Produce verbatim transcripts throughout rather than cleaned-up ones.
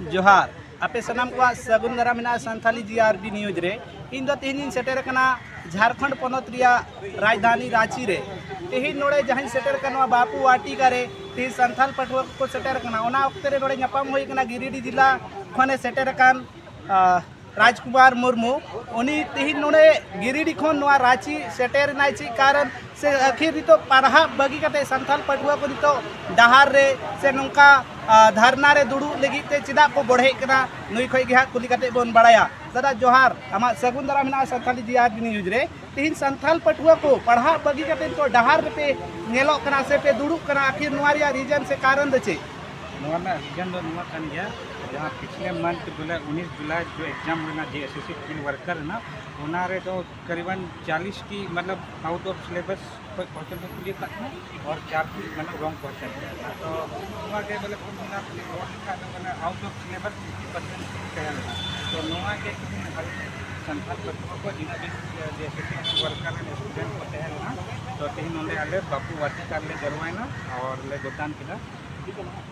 ᱡᱚᱦᱟᱨ᱾ ᱟᱯᱮ ᱥᱟᱱᱟᱢ ᱠᱚᱣᱟᱜ ᱥᱟᱹᱜᱩᱱ ᱫᱟᱨᱟᱢ ᱢᱮᱱᱟᱜᱼᱟ ᱥᱟᱱᱛᱷᱟᱞᱤ ᱡᱤ ᱟᱨ ᱰᱤ ᱱᱤᱭᱩᱡᱽ ᱨᱮ᱾ ᱤᱧ ᱫᱚ ᱛᱮᱦᱮᱧ ᱤᱧ ᱥᱮᱴᱮᱨ ᱟᱠᱟᱱᱟ ᱡᱷᱟᱲᱠᱷᱚᱸᱰ ᱯᱚᱱᱚᱛ ᱨᱮᱭᱟᱜ ᱨᱟᱡᱽᱫᱷᱟᱱᱤ ᱨᱟᱸᱪᱤ ᱨᱮ᱾ ᱛᱮᱦᱮᱧ ᱱᱚᱰᱮ ᱡᱟᱦᱟᱸᱧ ᱥᱮᱴᱮᱨ ᱟᱠᱟᱱᱟ, ᱱᱚᱣᱟ ᱵᱟᱯᱩ ᱣᱟᱴᱤᱠᱟ ᱨᱮ ᱛᱮᱦᱮᱧ ᱥᱟᱱᱛᱷᱟᱞ ᱯᱟᱹᱴᱷᱩᱣᱟᱹ ᱠᱚᱠᱚ ᱥᱮᱴᱮᱨ ᱟᱠᱟᱱᱟ᱾ ᱚᱱᱟ ᱚᱠᱛᱮ ᱨᱮ ᱱᱚᱰᱮ ᱧᱟᱯᱟᱢ ᱦᱩᱭ ᱟᱠᱟᱱᱟ ᱜᱤᱨᱤᱰᱤ ᱡᱮᱞᱟ ᱠᱷᱚᱱᱮ ᱥᱮᱴᱮᱨ ᱟᱠᱟᱱ, ᱟ, ᱨᱟᱡᱽᱠᱩᱢᱟᱨ ᱢᱩᱨᱢᱩ᱾ ᱩᱱᱤ ᱛᱮᱦᱮᱧ ᱱᱚᱰᱮ ᱜᱤᱨᱤᱰᱤ ᱠᱷᱚᱱ ᱱᱚᱣᱟ ᱨᱟᱸᱪᱤ ᱥᱮᱴᱮᱨ ᱮᱱᱟᱭ᱾ ᱪᱮᱫ ᱠᱟᱨᱚᱱ ᱥᱮ ᱟᱹᱠᱷᱤᱨ ᱱᱤᱛᱚᱜ ᱯᱟᱲᱦᱟᱜ ᱵᱟᱹᱜᱤ ᱠᱟᱛᱮ ᱥᱟᱱᱛᱟᱲ ᱯᱟᱹᱴᱷᱩᱣᱟᱹ ᱠᱚ ᱱᱤᱛᱚᱜ ᱰᱟᱦᱟᱨ ᱨᱮ ᱥᱮ ᱱᱚᱝᱠᱟ, ᱟ, ᱫᱷᱟᱨᱱᱟ ᱨᱮ ᱫᱩᱲᱩᱵ ᱞᱟᱹᱜᱤᱫ ᱛᱮ ᱪᱮᱫᱟᱜ ᱠᱚ ᱵᱚᱲᱦᱮᱜ ᱠᱟᱱᱟ, ᱱᱩᱭ ᱠᱷᱚᱱ ᱜᱮ ᱦᱟᱸᱜ ᱠᱩᱞᱤ ᱠᱟᱛᱮ ᱵᱚᱱ ᱵᱟᱲᱟᱭᱟ᱾ ᱫᱟᱫᱟ ᱡᱚᱦᱟᱨ, ᱟᱢᱟᱜ ᱥᱟᱹᱜᱩᱱ ᱫᱟᱨᱟᱢ ᱢᱮᱱᱟᱜᱼᱟ ᱥᱟᱱᱛᱷᱟᱞᱤ ᱡᱤ ᱟᱨ ᱰᱤ ᱱᱤᱭᱩᱡᱽ ᱨᱮ᱾ ᱛᱮᱦᱮᱧ ᱥᱟᱱᱛᱟᱲ ᱯᱟᱹᱴᱷᱩᱣᱟᱹ ᱠᱚ ᱯᱟᱲᱦᱟᱜ ᱵᱟᱹᱜᱤ ᱠᱟᱛᱮ ᱱᱤᱛᱚᱜ ᱰᱟᱦᱟᱨ ᱨᱮᱯᱮ ᱧᱮᱞᱚᱜ ᱠᱟᱱᱟ ᱥᱮ ᱯᱮ ᱫᱩᱲᱩᱵ ᱠᱟᱱᱟ, ᱟᱹᱠᱷᱤᱨ ᱱᱚᱣᱟ ᱨᱮᱭᱟᱜ ᱨᱤᱡᱮᱱ ᱥᱮ ᱠᱟᱨᱚᱱ ᱫᱚ ᱪᱮᱫ? ᱱᱚᱣᱟ ᱨᱮᱱᱟᱜ ᱨᱤᱡᱮᱱ ᱫᱚ ᱱᱚᱣᱟ ᱠᱟᱱ ᱜᱮᱭᱟ, ᱡᱟᱦᱟᱸ ᱯᱤᱪᱷᱞᱮ ᱢᱟᱱᱛᱷ ᱵᱚᱞᱮ ᱩᱱᱤᱥ ᱡᱩᱞᱟᱭ ᱡᱚ ᱮᱠᱡᱟᱢ ᱦᱩᱭᱱᱟ ᱡᱮ S S C field worker ᱨᱮᱱᱟᱜ, ᱚᱱᱟ ᱨᱮᱫᱚ ᱠᱟᱨᱤᱵᱟᱱ ᱪᱟᱞᱤᱥ ᱴᱤ ᱢᱚᱛᱞᱚᱵ ᱟᱣᱩᱴ ᱚᱯᱷ ᱥᱤᱞᱮᱵᱟᱥ ᱠᱷᱚᱡ ᱠᱚᱥᱪᱮᱱ ᱠᱚ ᱠᱩᱞᱤ ᱟᱠᱟᱫ ᱛᱟᱦᱮᱸ ᱟᱨ ᱪᱟᱨ ᱴᱤ ᱢᱚᱛᱞᱚᱵ ᱨᱚᱝ ᱠᱚᱥᱪᱮᱱ ᱛᱟᱦᱮᱸ ᱠᱟᱱᱟ᱾ ᱛᱚ ᱱᱚᱣᱟ ᱜᱮ ᱵᱚᱞᱮ ᱯᱷᱚᱨᱢᱩᱞᱟ ᱨᱚᱲ ᱞᱮᱠᱷᱟᱱ ᱫᱚ ᱢᱟᱱᱮ out of syllabus fifty percent ᱛᱟᱦᱮᱸ ᱞᱮᱱᱟ᱾ ᱛᱚ ᱱᱚᱣᱟ ᱜᱮ ᱛᱮᱦᱮᱧ ᱟᱞᱮ ᱥᱟᱱᱛᱟᱲ ᱯᱟᱹᱴᱷᱩᱣᱟᱹ ᱠᱚ ᱡᱤᱱᱟᱹᱜ ᱫᱤᱱ ᱡᱮ S S C field worker ᱨᱮᱱ ᱥᱴᱩᱰᱮᱱᱴ ᱠᱚ ᱛᱟᱦᱮᱸ ᱞᱮᱱᱟ, ᱛᱚ ᱛᱮᱦᱮᱧ ᱱᱚᱰᱮ ᱟᱞᱮ ᱵᱟᱯᱩ ᱣᱟᱴᱤᱠᱟ ᱨᱮᱞᱮ ᱡᱟᱨᱣᱟᱭᱮᱱᱟ ᱟᱨ ᱞᱮ ᱜᱚᱴᱟᱱ ᱠᱮᱫᱟ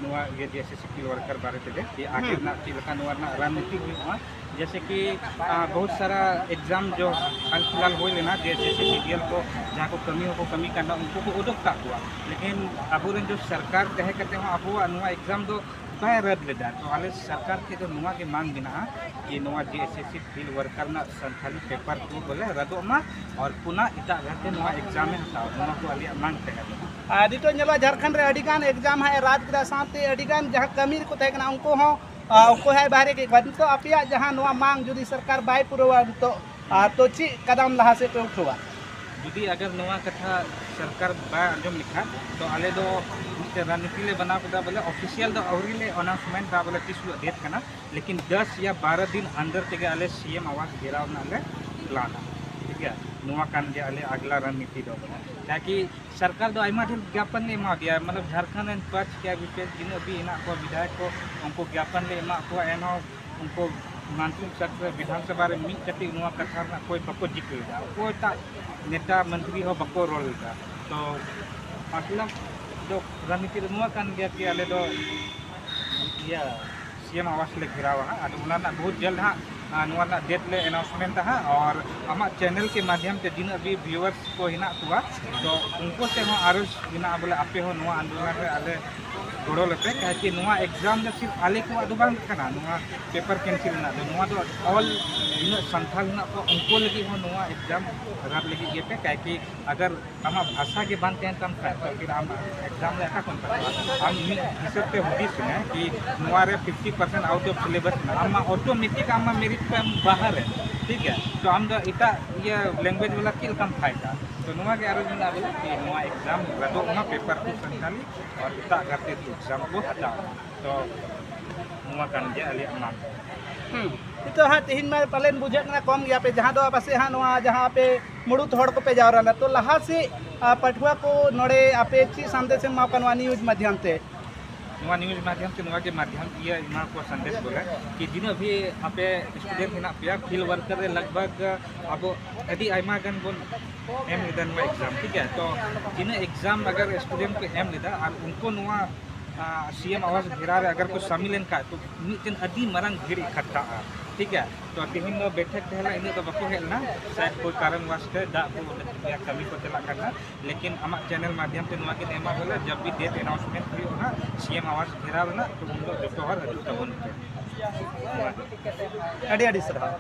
ᱱᱚᱣᱟ ᱤᱭᱟᱹ ᱡᱮ S S C field worker ᱵᱟᱨᱮ ᱛᱮᱜᱮ, ᱡᱮ ᱟᱜᱮ ᱨᱮᱱᱟᱜ ᱪᱮᱫ ᱞᱮᱠᱟ ᱱᱚᱣᱟ ᱨᱮᱱᱟᱜ ᱨᱟᱡᱽᱱᱤᱛᱤ ᱦᱩᱭᱩᱜᱼᱟ᱾ ᱡᱮᱭᱥᱮ ᱠᱤ, ᱟ, ᱵᱚᱦᱩᱛ ᱥᱟᱨᱟ ᱮᱠᱡᱟᱢ ᱡᱚ ᱦᱟᱞ ᱯᱷᱤᱞᱦᱟᱞ ᱦᱩᱭ ᱞᱮᱱᱟ, ᱡᱮ ᱮᱥ ᱮᱥ ᱥᱤ ᱡᱤ ᱰᱤ ᱮᱞ ᱠᱚ ᱡᱟᱦᱟᱸ ᱠᱚ ᱠᱟᱹᱢᱤ ᱦᱚᱸᱠᱚ ᱠᱟᱹᱢᱤ ᱠᱟᱱ ᱛᱟᱦᱮᱸ, ᱩᱱᱠᱩ ᱠᱚ ᱩᱰᱩᱠ ᱠᱟᱜ ᱠᱚᱣᱟ, ᱞᱮᱠᱤᱱ ᱟᱵᱚᱨᱮᱱ ᱡᱚ ᱥᱚᱨᱠᱟᱨ ᱛᱟᱦᱮᱸ ᱠᱟᱛᱮ ᱦᱚᱸ ᱟᱵᱚᱣᱟᱜ ᱱᱚᱣᱟ ᱮᱠᱡᱟᱢ ᱫᱚ ᱵᱟᱭ ᱨᱟᱫ ᱞᱮᱫᱟ᱾ ᱛᱚ ᱟᱞᱮ ᱥᱚᱨᱠᱟᱨ ᱴᱷᱮᱱ ᱫᱚ ᱱᱚᱣᱟ ᱜᱮ ᱢᱟᱝ ᱢᱮᱱᱟᱜᱼᱟ ᱡᱮ ᱱᱚᱣᱟ ᱡᱮ S S C field worker ᱨᱮᱱᱟᱜ ᱥᱟᱱᱛᱷᱟᱞᱤ ᱯᱮᱯᱟᱨ ᱴᱩ ᱵᱚᱞᱮ ᱨᱟᱫᱚᱜ ᱢᱟ ᱟᱨ ᱯᱩᱱᱟ ᱮᱴᱟᱜ ᱫᱷᱟᱨᱮ ᱱᱚᱣᱟ ᱮᱠᱡᱟᱢ ᱮ ᱦᱟᱛᱟᱣᱟ, ᱱᱚᱣᱟ ᱠᱚ ᱟᱞᱮᱭᱟᱜ ᱢᱟᱝ ᱛᱟᱦᱮᱸ ᱠᱟᱱᱟ᱾ ᱟᱨ ᱱᱤᱛᱚᱜ ᱧᱮᱞᱚᱜᱼᱟ ᱡᱷᱟᱲᱠᱷᱚᱸᱰ ᱨᱮ ᱟᱹᱰᱤ ᱜᱟᱱ ᱮᱠᱡᱟᱢ ᱦᱟᱸᱜ ᱮ ᱨᱟᱫ ᱠᱮᱫᱟ, ᱥᱟᱶᱛᱮ ᱟᱹᱰᱤ ᱜᱟᱱ ᱡᱟᱦᱟᱸ ᱠᱟᱹᱢᱤ ᱨᱮᱠᱚ ᱛᱟᱦᱮᱸ ᱠᱟᱱᱟ ᱩᱱᱠᱩ ᱦᱚᱸ, ᱟ, ᱚᱠᱚᱭ ᱦᱚᱸᱭ ᱵᱟᱦᱨᱮ ᱠᱮᱫ ᱠᱚᱣᱟ᱾ ᱱᱤᱛᱚᱜ ᱟᱯᱮᱭᱟᱜ ᱡᱟᱦᱟᱸ ᱱᱚᱣᱟ ᱢᱟᱝ ᱡᱩᱫᱤ ᱥᱚᱨᱠᱟᱨ ᱵᱟᱭ ᱯᱩᱨᱟᱹᱣᱟ ᱱᱤᱛᱚᱜ, ᱟ, ᱛᱚ ᱪᱮᱫ ᱠᱟᱫᱟᱢ ᱞᱟᱦᱟ ᱥᱮᱫ ᱯᱮ ᱩᱴᱷᱟᱹᱣᱟ? ᱡᱩᱫᱤ ᱟᱜᱟᱨ ᱱᱚᱣᱟ ᱠᱟᱛᱷᱟ ᱥᱚᱨᱠᱟᱨ ᱵᱟᱭ ᱟᱸᱡᱚᱢ ᱞᱮᱠᱷᱟᱱ, ᱛᱚ ᱟᱞᱮ ᱫᱚ ᱢᱤᱫᱴᱮᱱ ᱨᱟᱡᱽᱱᱤᱛᱤ ᱞᱮ ᱵᱮᱱᱟᱣ ᱠᱮᱫᱟ, ᱵᱚᱞᱮ ᱚᱯᱷᱤᱥᱤᱭᱟᱞ ᱫᱚ ᱟᱹᱣᱨᱤ ᱞᱮ ᱟᱱᱟᱣᱩᱱᱥᱢᱮᱱᱴ ᱫᱟ, ᱵᱚᱞᱮ ᱛᱤᱥ ᱦᱤᱞᱳᱜ ᱰᱮᱴ ᱠᱟᱱᱟ, ᱞᱮᱠᱤᱱ ᱫᱚᱥ ᱭᱟ ᱵᱟᱨᱚ ᱫᱤᱱ ᱟᱱᱰᱟᱨ ᱛᱮᱜᱮ ᱟᱞᱮ ᱥᱤ ᱮᱢ ᱟᱣᱟᱥ ᱜᱷᱮᱨᱟᱣ ᱨᱮᱱᱟᱜ ᱞᱮ ᱯᱞᱟᱱᱟ᱾ ᱴᱷᱤᱠ ᱜᱮᱭᱟ, ᱱᱚᱣᱟ ᱠᱟᱱ ᱜᱮᱭᱟ ᱟᱞᱮ ᱟᱜᱽᱞᱟ ᱨᱟᱡᱽᱱᱤᱛᱤ ᱫᱚ, ᱵᱚᱞᱮ ᱛᱟᱠᱤ ᱥᱚᱨᱠᱟᱨ ᱫᱚ ᱟᱭᱢᱟ ᱰᱷᱮᱨ ᱜᱮᱯᱚᱱ ᱞᱮ ᱮᱢᱟ ᱫᱮᱭᱟ, ᱢᱚᱛᱞᱚᱵ ᱡᱷᱟᱲᱠᱷᱚᱸᱰ ᱨᱮᱱ ᱯᱟᱸᱪ ᱠᱮ ᱟᱨ ᱵᱤᱯᱮᱥ ᱛᱤᱱᱟᱹᱜ ᱵᱤ ᱦᱮᱱᱟᱜ ᱠᱚᱣᱟ ᱵᱤᱫᱷᱟᱭᱚᱠ ᱠᱚ, ᱩᱱᱠᱩ ᱜᱮᱯᱚᱱ ᱞᱮ ᱮᱢᱟᱜ ᱠᱚᱣᱟ, ᱮᱱᱦᱚᱸ ᱩᱱᱠᱩ ᱢᱟᱱᱥᱩᱱ ᱥᱮᱥ ᱨᱮ ᱵᱤᱫᱷᱟᱱ ᱥᱚᱵᱷᱟ ᱨᱮ ᱢᱤᱫ ᱠᱟᱹᱴᱤᱡ ᱱᱚᱣᱟ ᱠᱟᱛᱷᱟ ᱨᱮᱱᱟᱜ ᱠᱚᱭ ᱵᱟᱠᱚ ᱡᱤᱠᱟᱹᱣ ᱮᱫᱟ, ᱚᱠᱚᱭᱴᱟᱜ ᱱᱮᱛᱟ ᱢᱚᱱᱛᱨᱤ ᱦᱚᱸ ᱵᱟᱠᱚ ᱨᱚᱲ ᱮᱫᱟ᱾ ᱛᱚ ᱢᱚᱛᱞᱚᱵ ᱫᱚ ᱨᱟᱡᱽᱱᱤᱛᱤ ᱫᱚ ᱱᱚᱣᱟ ᱠᱟᱱ ᱜᱮᱭᱟ ᱠᱤ ᱟᱞᱮ ᱫᱚ ᱤᱭᱟᱹ ᱥᱤ ᱮᱢ ᱟᱣᱟᱥ ᱞᱮ ᱜᱷᱮᱨᱟᱣᱟ ᱦᱟᱸᱜ᱾ ᱟᱫᱚ ᱚᱱᱟ ᱨᱮᱱᱟᱜ ᱵᱚᱦᱩᱛ ᱡᱚᱞᱫ ᱦᱟᱸᱜ, ᱟᱨ ᱱᱚᱣᱟ ᱨᱮᱱᱟᱜ ᱰᱮᱴ ᱞᱮ ᱟᱱᱟᱣᱩᱱᱥᱢᱮᱱᱴᱟ ᱦᱟᱸᱜ᱾ ᱟᱨ ᱟᱢᱟᱜ ᱪᱮᱱᱮᱞ ᱠᱮ ᱢᱟᱫᱷᱭᱚᱢ ᱛᱮ ᱛᱤᱱᱟᱹᱜ ᱵᱷᱤᱭᱩᱣᱟᱨᱥ ᱠᱚ ᱦᱮᱱᱟᱜ ᱠᱚᱣᱟ, ᱛᱚ ᱩᱱᱠᱩ ᱥᱮᱫ ᱦᱚᱸ ᱟᱨᱚᱡᱽ ᱦᱮᱱᱟᱜᱼᱟ, ᱵᱚᱞᱮ ᱟᱯᱮ ᱦᱚᱸ ᱱᱚᱣᱟ ᱟᱱᱫᱳᱞᱚᱱ ᱨᱮ ᱟᱞᱮ ᱜᱚᱲᱚ ᱞᱮᱯᱮ, ᱠᱟᱦᱮ ᱠᱤ ᱱᱚᱣᱟ ᱮᱠᱡᱟᱢ ᱫᱚ ᱥᱤᱨᱯ ᱟᱞᱮ ᱠᱚᱣᱟᱜ ᱫᱚ ᱵᱟᱝ ᱠᱟᱱᱟ, ᱱᱚᱣᱟ ᱯᱮᱯᱟᱨ ᱠᱮᱱᱥᱮᱞ ᱨᱮᱱᱟᱜ ᱫᱚ᱾ ᱱᱚᱣᱟ ᱫᱚ ᱚᱞ ᱛᱤᱱᱟᱹᱜ ᱥᱟᱱᱛᱟᱲ ᱦᱮᱱᱟᱜ ᱠᱚᱣᱟ, ᱩᱱᱠᱩ ᱞᱟᱹᱜᱤᱫ ᱦᱚᱸ ᱱᱚᱣᱟ ᱮᱠᱡᱟᱢ ᱨᱟᱫ ᱞᱟᱹᱜᱤᱫ ᱜᱮᱯᱮ, ᱠᱟᱦᱮ ᱠᱤ ᱟᱜᱟᱨ ᱟᱢᱟᱜ ᱵᱷᱟᱥᱟ ᱜᱮ ᱵᱟᱝ ᱛᱟᱦᱮᱱ ᱛᱟᱢ ᱠᱷᱟᱡ, ᱛᱚ ᱯᱷᱤᱨ ᱟᱢ ᱮᱠᱡᱟᱢ ᱨᱮ ᱚᱠᱟ ᱠᱷᱚᱱ ᱯᱟᱲᱦᱟᱜᱼᱟ? ᱟᱢ ᱢᱤᱫ ᱦᱤᱥᱟᱹᱵ ᱛᱮ ᱦᱩᱫᱤᱥ ᱢᱮ ᱠᱤ ᱱᱚᱣᱟ ᱨᱮ fifty percent out of syllabus ᱢᱮᱱᱟᱜᱼᱟ, ᱟᱢ ᱢᱟ ᱚᱴᱳᱢᱮᱴᱤᱠ ᱟᱢ ᱢᱟ ᱢᱮᱨᱤᱴ ᱯᱮ ᱵᱟᱦᱟᱨ ᱨᱮ, ᱴᱷᱤᱠ ᱜᱮᱭᱟ? ᱛᱚ ᱟᱢ ᱫᱚ ᱮᱴᱟᱜ ᱤᱭᱟᱹ ᱞᱮᱝᱜᱩᱭᱮᱡᱽ ᱵᱟᱞᱟ ᱪᱮᱫ ᱞᱮᱠᱟᱢ ᱯᱷᱟᱭᱫᱟ? ᱛᱚ ᱱᱚᱣᱟ ᱜᱮ ᱟᱨᱚ ᱢᱮᱱᱟᱜᱼᱟ ᱵᱚᱞᱮ ᱠᱤ ᱱᱚᱣᱟ ᱮᱠᱡᱟᱢ ᱨᱮᱫᱚ ᱚᱱᱟ ᱯᱮᱯᱟᱨ ᱠᱚ ᱥᱟᱱᱛᱟᱞᱤ ᱟᱨ ᱮᱴᱟᱜ ᱜᱟᱛᱮ ᱠᱚ ᱮᱠᱡᱟᱢ ᱠᱚ ᱦᱟᱛᱟᱣᱟ᱾ ᱛᱚ ᱱᱚᱣᱟ ᱠᱟᱱ ᱜᱮᱭᱟ ᱟᱞᱮᱭᱟᱜ ᱢᱟᱜᱽ᱾ ᱦᱩᱸ᱾ ᱱᱤᱛᱚᱜ ᱦᱟᱸᱜ ᱛᱮᱦᱮᱧ ᱢᱟ ᱯᱟᱞᱮᱱ ᱵᱩᱡᱷᱟᱹᱜ ᱠᱟᱱᱟ ᱠᱚᱢ ᱜᱮᱭᱟ ᱯᱮ, ᱡᱟᱦᱟᱸ ᱫᱚ ᱯᱟᱥᱮᱡ ᱦᱟᱸᱜ ᱱᱚᱣᱟ ᱡᱟᱦᱟᱸ ᱟᱯᱮ ᱢᱩᱲᱩᱫ ᱦᱚᱲ ᱠᱚᱯᱮ ᱡᱟᱣᱨᱟ ᱞᱮᱱᱟ, ᱛᱚ ᱞᱟᱦᱟ ᱥᱮᱫ ᱟᱨ ᱯᱟᱹᱴᱷᱩᱣᱟᱹ ᱠᱚ ᱱᱚᱰᱮ ᱟᱯᱮ ᱪᱮᱫ ᱥᱟᱸᱫᱮᱥ ᱮᱢ ᱮᱢᱟ ᱠᱚᱣᱟ ᱱᱚᱣᱟ ᱱᱤᱭᱩᱡᱽ ᱢᱟᱫᱽᱫᱷᱚᱢ ᱛᱮ? ᱱᱚᱣᱟ ᱱᱤᱭᱩᱡᱽ ᱢᱟᱫᱽᱫᱷᱚᱢ ᱛᱮ ᱱᱚᱣᱟ ᱜᱮ ᱢᱟᱫᱽᱫᱷᱚᱢ ᱤᱭᱟᱹ ᱮᱢᱟ ᱠᱚ ᱥᱟᱸᱫᱮᱥ ᱵᱚᱞᱮ ᱠᱤ ᱡᱤᱱᱟᱹᱜ ᱵᱷᱤ ᱟᱯᱮ ᱥᱴᱩᱰᱮᱱᱴ ᱦᱮᱱᱟᱜ ᱯᱮᱭᱟ, ᱯᱷᱤᱞᱰ ᱣᱟᱨᱠᱟᱨ ᱨᱮ ᱞᱟᱜᱽ ᱵᱷᱟᱜᱽ ᱟᱵᱚ ᱟᱹᱰᱤ ᱟᱭᱢᱟ ᱜᱟᱱ ᱵᱚᱱ ᱮᱢ ᱞᱮᱫᱟ ᱱᱚᱣᱟ ᱮᱠᱡᱟᱢ, ᱴᱷᱤᱠ ᱜᱮᱭᱟ? ᱛᱚ ᱡᱤᱱᱟᱹᱜ ᱮᱠᱡᱟᱢ ᱟᱜᱟᱨ ᱥᱴᱩᱰᱮᱱᱴ ᱠᱚ ᱮᱢ ᱞᱮᱫᱟ ᱟᱨ ᱩᱱᱠᱩ ᱱᱚᱣᱟ ᱥᱤ ᱮᱢ ᱟᱣᱟᱥ ᱜᱷᱮᱨᱟᱣ ᱨᱮ ᱟᱜᱟᱨ ᱠᱚ ᱥᱟᱢᱤᱞ ᱮᱱ ᱠᱷᱟᱡ, ᱛᱚ ᱢᱤᱫᱴᱮᱱ ᱟᱹᱰᱤ ᱢᱟᱨᱟᱝ ᱵᱷᱤᱲ ᱤᱠᱷᱟᱴᱴᱟᱜᱼᱟ, ᱴᱷᱤᱠ ᱜᱮᱭᱟ? ᱛᱚ ᱛᱮᱦᱮᱧ ᱫᱚ ᱵᱮᱴᱷᱮᱠ ᱛᱟᱦᱮᱸ ᱞᱮᱱᱟ, ᱤᱱᱟᱹᱜ ᱫᱚ ᱵᱟᱠᱚ ᱦᱮᱡ ᱞᱮᱱᱟ, ᱥᱟᱭᱮᱫ ᱠᱚ ᱠᱟᱨᱚᱱ ᱣᱟᱥᱛᱮ ᱫᱟᱜ ᱠᱚ ᱚᱸᱰᱮ ᱠᱟᱹᱢᱤ ᱠᱚ ᱪᱟᱞᱟᱜ ᱠᱟᱱᱟ᱾ ᱞᱮᱠᱤᱱ ᱟᱢᱟᱜ ᱪᱮᱱᱮᱞ ᱢᱟᱫᱽᱫᱷᱚᱢ ᱛᱮ ᱱᱚᱣᱟ ᱜᱤᱧ ᱮᱢᱟ ᱵᱚᱞᱮ, ᱡᱟᱵ ᱵᱷᱤ ᱰᱮᱴ ᱟᱱᱟᱣᱩᱱᱥᱢᱮᱱᱴ ᱦᱩᱭᱩᱜᱼᱟ ᱦᱟᱸᱜ ᱥᱤ ᱮᱢ ᱟᱣᱟᱥ ᱜᱷᱮᱨᱟᱣ ᱨᱮᱱᱟᱜ, ᱛᱚ ᱩᱱ ᱫᱚ ᱡᱚᱛᱚ ᱦᱚᱲ ᱦᱤᱡᱩᱜ ᱛᱟᱵᱚᱱ ᱯᱮ᱾ ᱟᱹᱰᱤ ᱟᱹᱰᱤ ᱥᱟᱨᱦᱟᱣ᱾